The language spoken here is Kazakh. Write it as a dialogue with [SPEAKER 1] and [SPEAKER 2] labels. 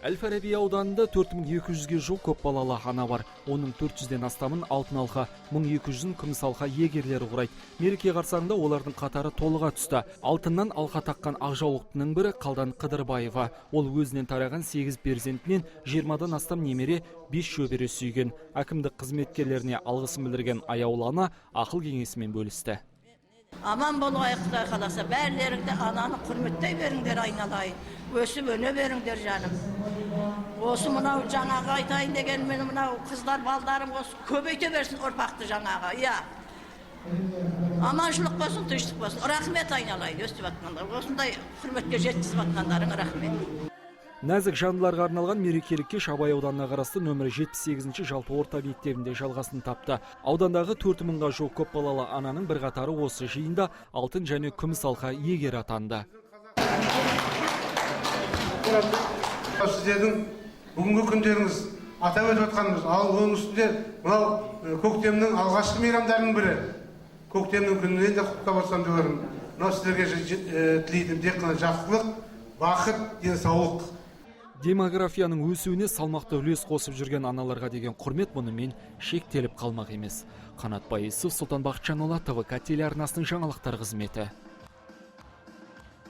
[SPEAKER 1] Әл-Фараби ауданында 4200-ге жуық көпбалалы ана бар. Оның 400-ден астамын алтын алқа, 1200-ін күміс алқа иегерлері құрайды. Мереке қарсаңында олардың қатары толыға түсті. Алтыннан алқа таққан ақжаулықтының бірі Қалдан Қыдырбаева. Ол өзінен тараған 8 перзентінен 20-дан астам немере, 5 шөбере сүйген. Әкімдік қызметкерлеріне алғысын білдірген аяулы ана ақыл кеңесімен бөлісті.
[SPEAKER 2] Аман болайық, Құдай қаласа, бәрілеріңді ананы құрметтей беріңдер, айналайын. Өсіп өне беріңдер, жаным. Осы мынау жаңағы айтайын деген мен, мынау қыздар, балдарым осы көбейте берсін ұрпақты жаңағы, иә. Аманшылық болсын, тыныштық болсын. Рахмет, айналайын, өстіп жатқандар. Осындай құрметке жеткізіп жатқандарың рахмет.
[SPEAKER 1] Нәзік жандыларға арналған мерекелік кеш Абай ауданына қарасты нөмірі 78 жалпы орта мектебінде жалғасын тапты. Аудандағы 4000-ға жуық көпбалалы ананың бірқатары осы жиында алтын және күміс алқа иегері атанды.
[SPEAKER 3] Сіздердің бүгінгі күндеріңіз атап өтіп жатқанымыз, ал оның үстінде мынау көктемнің алғашқы мейрамдарының бірі, көктемнің күнінен де құттықтап отырсам деп ойлаймын. Мынау сіздерге тілейтінім тек қана жақсылық, бақыт, денсаулық.
[SPEAKER 1] Демографияның өсуіне салмақты үлес қосып жүрген аналарға деген құрмет мұнымен шектеліп қалмақ емес. Қанат Байысов, Сұлтан Бақытжанұлы, ТВК телеарнасының жаңалықтар қызметі.